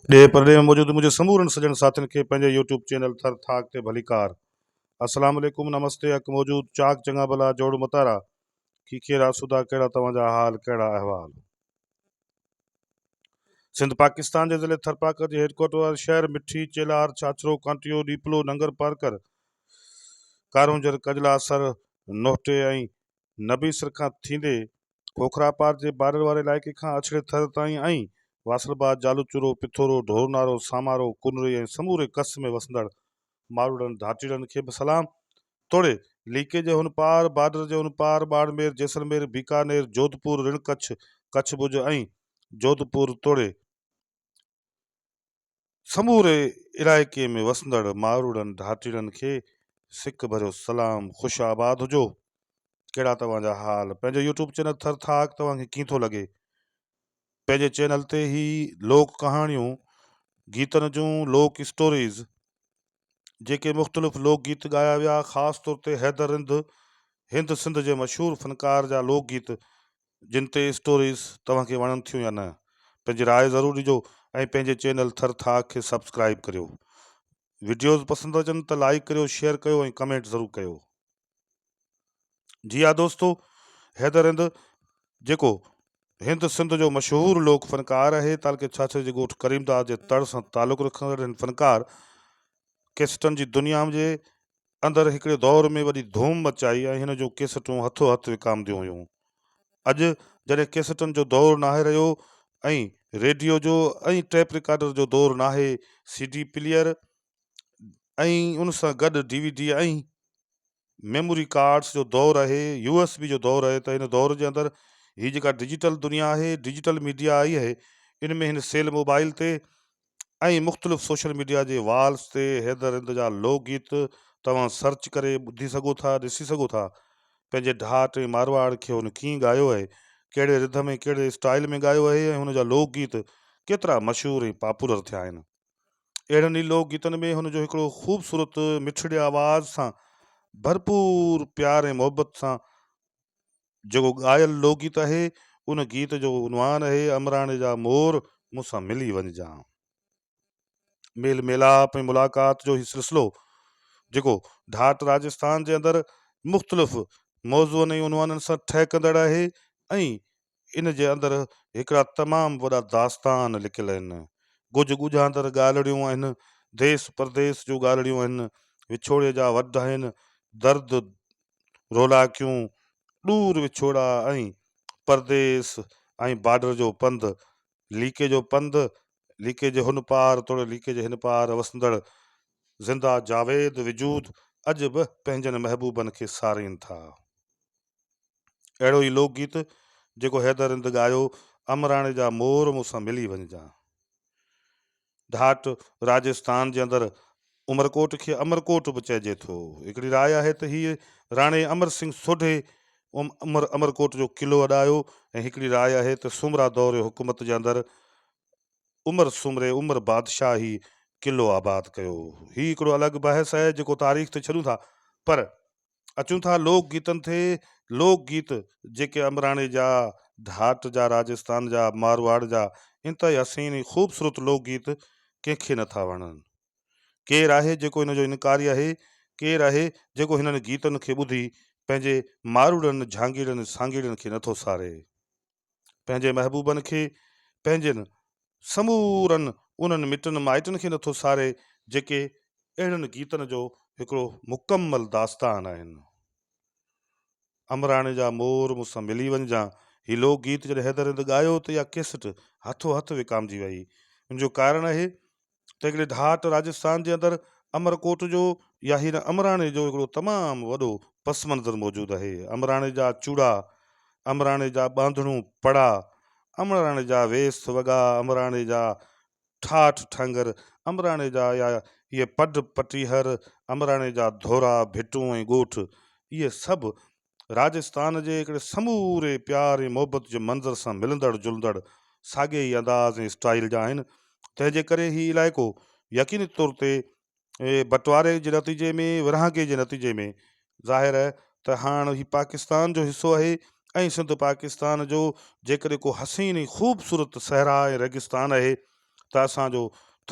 ڏيهه پرڏيهه ۾ موجود منهنجي سمورن سڄڻ ساٿين کي پنهنجي يوٽيوب چينل ٿر ٿاڪ تي ڀليڪار. السلام عليڪم نمستي حق موجود چاڪ چڱا ڀلا جوڙ متارا کيکير آسودا ڪهڙا توهان جا حال ڪهڙا احوال. سنڌ پاڪستان جي ضلعي ٿرپاڪر جي هيڊڪوارٽر واري شهر مٺي، چيلهار، ڇاڇرو، ڪانٽيو، ڏيپلو، ننگر پارڪر، ڪارونجهر، ڪجلا، سر، نوهٽي ۽ نبيسر کان ٿيندي کوکراپار جي بارڊر واري علائقي کان اڇڙي ٿر تائين ۽ واصل آباد، جالوچورو، پٿورو، ڍورونارو، سامارو، ڪنري ۽ سموري ڪس ۾ وسندڙ ماروئڙن ڍاٽيڙن کي به سلام توڙي ليڪي جي هن پار، بارڊر جي هن پار ٻاڙمير، جيسلمير، بيڪانير، جوڌپور، رڻ ڪڇ، ڪڇ ڀڄ ۽ جوڌپور توڙي سموري علائقي ۾ وسندڙ ماروئڙن ڍاٽيڙن کي سڪ ڀريو سلام خوش آباد هجو ڪهڙا توهان جا حال پنهنجو يوٽيوب چينل ٿر ٿاڪ توهان کي ڪيئن ٿو لڳي پنهنجي چينل تي هي لوڪ ڪهاڻيون گيتن جون لوڪ اسٽوريز جيڪي مختلف لوڪ گيت ڳايا ويا خاص طور تي حيدر رند هند سنڌ جي مشهور فنڪار جا لوڪ گيت جن تي اسٽوريز توهان کي وڻن ٿيون يا نه پنهنجي راء ضرور ڏجو ۽ پنهنجي چينل ٿر ٿاڪ کي سبسڪرائيب ڪريو وڊيوز پسند اچن ته لائيڪ ڪريو شيئر ڪيو ۽ ڪمينٽ ضرور ڪيو جي ها دوستو حيدر هند جيڪو هند سنڌ جو مشهور لوڪ فنڪار آهي تعلقي ڇاڇري جي ڳوٺ ڪريم داد جي تڙ سان تعلق رکندڙ هن فنڪار ڪيسٽن جي دنيا جي اندر هڪڙي دور ۾ وڏي ڌوم مچائي ۽ هن جون ڪيسٽون هٿو هٿ وڪامنديون هيون. اڄ جڏهن ڪيسٽن جو دور ناهي رهيو ۽ ريڊيو جو ۽ ٽيپ رڪارڊر جو دور ناهي، سي ڊي پليئر ۽ ان سان گڏ D V D ۽ memory cards جو دور آهي، يو ايس بي جو دور آهي ته هن دور جي اندر هي جيڪا ڊجيٽل دنيا آهي، ڊجيٽل ميڊيا آئي آهي، ان ۾ هن سيل موبائل تي ۽ مختلف سوشل ميڊيا جي والز تي حيدر رند جا لوڪ گيت توهان سرچ ڪري ٻڌي سگهو ٿا ڏسي سگهو ٿا پنهنجي ڍاٽ ۽ مارواڙ کي هن ڪيئن ڳايو آهي ڪهڙي رڌم ۽ ڪهڙي اسٽائيل ۾ ڳايو آهي ۽ هن جا لوڪ گيت ڪيترا مشهور ۽ پاپولر ٿيا آهن اهڙن ئي لوڪ گيتن ۾ هن جو هڪڙو خوبصورت مٺڙي آواز سان ڀرپور پيار ۽ محبت سان جيڪو ڳايل لوڪ گيت آهي، ان گيت جو عنوان آهي امراڻي جا مور مون سان ملي وڃجان. ميل ميلاپ ۽ ملاقات جو هي سلسلو جيڪو ڍاٽ راجسٿان جي اندر مختلف موضوعن ۽ عنوانن سان ٺهڪندڙ آهي ۽ ان جي اندر هڪڙا تمام وڏا داستان لکيل آهن. ڳجهه ڳجهاندر ڳالهڙيون آهن، ديس پرديس جون ڳالهڙيون آهن، وڇوڙي جا وڍ آهن، درد رولاڪيون، ڏور وڇوڙا ۽ پرديس ۽ بارڊر جو پنڌ، ليڪي جو پنڌ، ليڪي جي هن پار توڙي ليڪي جي هن پار وسندڙ زنده جاويد وجود اڄ به پنهنجن محبوبن کي سارين ٿا. اهڙو ئي لوڪ گيت جيڪو حيدر رند ڳايو، امراڻي جا مور مون سان ملي وڃجان. ڍاٽ راجسٿان جي اندر عمرڪوٽ کي امرڪوٽ به چئجي ٿو. هڪڙي راء آهي ته هيء راڻي امر سنگهه سوڍي امر امرڪوٽ جو قلعو اڏايو ۽ هڪڙي راء آهي ته سومرا دور حڪومت جي اندر عمر سومري عمر بادشاهه هي قلعو آباد ڪيو. هي هڪڙو الڳ بحث آهي جيڪو تاريخ تي ڇڏيون ٿا پر اچون ٿا لوڪ گيتن تي، لوڪ گيت جيڪي امراڻي جا، ڍاٽ جا، راجستان جا، مارواڙ جا انتهائي حسين ۽ خوبصورت لوڪ گيت ڪنهن کي نه ٿا وڻن. ڪير آهي جيڪو ان جو انڪاري آهي، ڪير آهي جيڪو هنن گيتن کي ٻڌي پنهنجي ماروئڙن، جھانگيئڙن، سانگيئڙن کي نه ٿو ساري. پنهنجي محبوبن کي، پنهنجن سمورن انهن مٽن مائٽن کي نٿو ساري، جيڪي اهڙن گيتن جو هڪڙو مڪمل داستان آهن. امراڻي جا مور مون سان ملي وڃجان، هي لوڪ گيت جڏهن حيدر رند ڳايو ته اها ڪيسٽ هٿو هٿ وڪامجي وئي. ان جو ڪارڻ آهي ته هڪڙي ڍاٽ راجسٿان جي اندر امرڪوٽ جو يا هن امراڻي جو هڪڙو تمام وڏو پس منظر موجود آهي. امراڻي جا چوڙا، امراڻي جا ٻانڌڻو پڙا، امراڻي جا ويس وڳا، امراڻي جا ٺاٺ ٺانگر، امراڻي جا يا اهي پڊ پٽيهر، امراڻي جا ڌورا، ڀٽون ۽ ڳوٺ اهي سڀ راجستان جي هڪڙي سموري پيار ۽ محبت جي منظر سان ملندڙ جلندڙ ساڳئي ئي انداز ۽ اسٽائيل جا آهن، تنهن جي ڪري هي علائقو يقيني طور تي بٽواري جي نتيجي ۾ ورهاڱي جي نتيجي ۾ ظاهر آهي ته هاڻ هي پاڪستان جو حصو آهي ۽ سنڌ پاڪستان جو جيڪڏهن ڪو حسين ۽ خوبصورت صحرا ۽ ريگستان آهي. ته اسان جو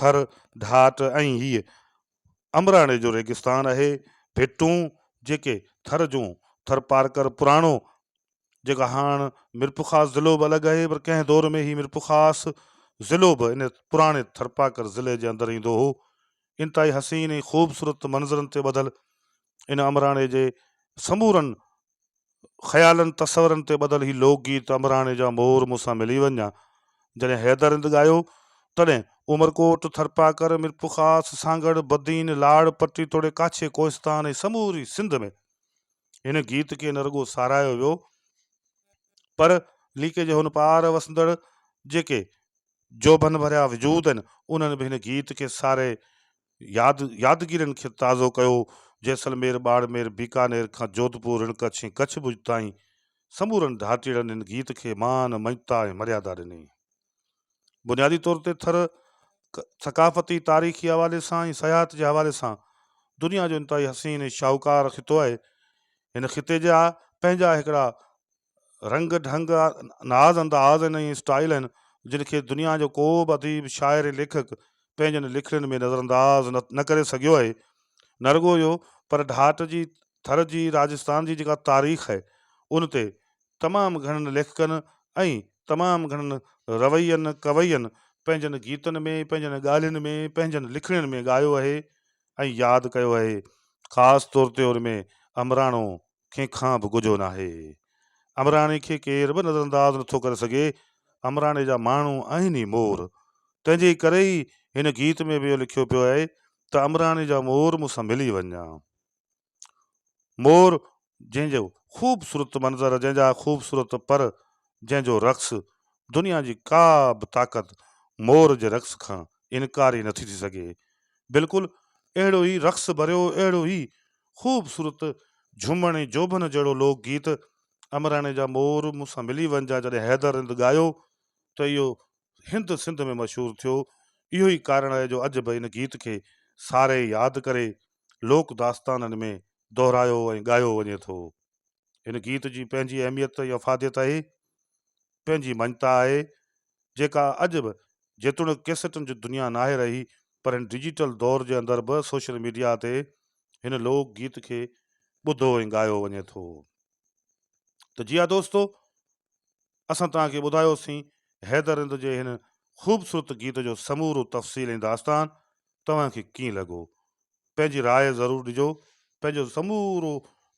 ٿر، ڍاٽ ۽ هيء امراڻي جو ريگستان آهي. ڀٽون جيڪي ٿر جون ٿرپارڪر پراڻو جيڪا هاڻ ميرپورخاص ضلعو به الڳ آهي پر ڪنهن دور ۾ هي ميرپورخاص ضلعو به ان پراڻي ٿرپارڪر ضلعي جي اندر ايندو هو. انتهائي حسين ۽ خوبصورت منظرن تي ٻڌل ان امراڻي جي سمورن خيالن تصورن تي ٻڌل هي لوڪ گيت امراڻي جا مور مون سان ملي وڃ جڏهن حيدر رند ڳايو تڏهن عمرڪوٽ، ٿرپارڪر، ميرپورخاص، سانگهڙ، بدين، لاڙ پٽي توڙي ڪاڇي ڪوهستان ۽ سموري سنڌ ۾ هن گيت کي نه رڳو ساراهيو ويو پر ليڪي جي هن پار وسندڙ جيڪي جوڀن ڀريا وجود آهن انهن به هن گيت کي ساري ياد يادگيرين کي تازو ڪيو. جيسلمير، ٻاڙمير، بيڪانير کان جوڌپور، رڻ ڪڇ ۽ ڪڇ ڀڄ تائين سمورن ڍاٽيڙن هن گيت کي مان، مڃتا ۽ مريادا ڏني. بنيادي طور تي ٿر ثقافتي، تاريخي حوالي سان ۽ سياحت جي حوالي سان دنيا جو انتهائي حسين ۽ شاهوڪار خطو آهي. هن خطي جا پنهنجا هڪڙا رنگ ڍنگ، ناز انداز آهن ۽ اسٽائيل آهن، جن کي دنيا جو ڪو به اديب، شاعر ۽ ليکڪ پنهنجن لکڻين ۾ نظرانداز نه ڪري سگهيو آهي. نه رڳو اهو پر ڍاٽ جي، ٿر جي، راجستان جي جيڪا تاريخ آهي، ان تي تمام گهڻن ليکڪن ۽ تمام گهڻن روين ڪوين پنهنجن گيتن ۾، پنهنجن ڳالهين ۾، پنهنجن لکڻين ۾ ڳايو اهي ۽ ياد ڪيو اهي. خاص طور تي ان ۾ امراڻو ڪنهن کان به ڳجهو ناهي. امراڻي کي ڪير به نظرانداز نٿو ڪري سگهي. امراڻي جا ماڻهو آهن ئي مور. تنهن جي ڪري ئي هن گيت ۾ به اهو لکيو پيو اهي ته امراڻي جا مور مون سان ملي وڃ. مور جنهن جو خوبصورت منظر، جنهن جا خوبصورت پر، جنهن جو رقص، دنيا جي ڪا به طاقت مور جي رقص کان انڪاري نٿي ٿي سگهي. بلڪل اهڙو ئي رقص ڀريو، اهڙو ئي خوبصورت جهومڻ ۽ جوڀن جهڙو لوڪ گيت امراڻي جا مور مون سان ملي وڃ جا جڏهن حيدر رند ڳايو ته اهو هند سنڌ ۾ مشهور ٿيو. اهو ئي ڪارڻ آهي جو اڄ به ان گيت کي ساري ياد ڪري لوڪ داستانن ۾ دهرايو ۽ ڳايو وڃي ٿو. هن گيت جي پنهنجي اهميت ۽ افاديت آهي، پنهنجي مڃتا آهي، جيڪا اڄ به جيتوڻيڪ ڪيسٽن جي دنيا ناهي رهي پر هن ڊجيٽل دور جي اندر به سوشل ميڊيا تي هن لوڪ گيت کي ٻڌو ۽ ڳايو وڃي ٿو. ته جي ها دوستو! اسان توهان کي ٻڌايوسين حيدر رند جي هن خوبصورت گيت جو سمورو تفصيل ۽ داستان توهان کي ڪيئن لڳو؟ پنهنجي راء ضرور ڏجو پنهنجو سمورو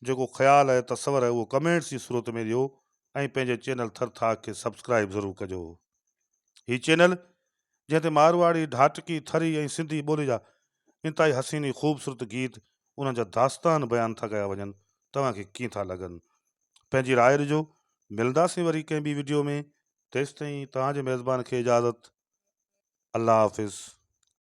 جيڪو خيال آهي تصور آهي اهو ڪمينٽس جي صورت ۾ ڏيو ۽ پنهنجي چينل ٿر ٿاڪ کي سبسڪرائيب ضرور ڪجو هي چينل جنهن تي مارواڙي، ڍاٽڪي، ٿري ۽ سنڌي ٻولي جا انتهائي حسين ۽ خوبصورت گيت انهن جا داستان بيان ٿا ڪيا وڃن توهان کي ڪيئن ٿا لڳن پنهنجي راء ڏجو ملنداسين وري ڪنهن ٻي وڊيو ۾ تيستائين توهان جي ميزبان کي اجازت الله حافظ.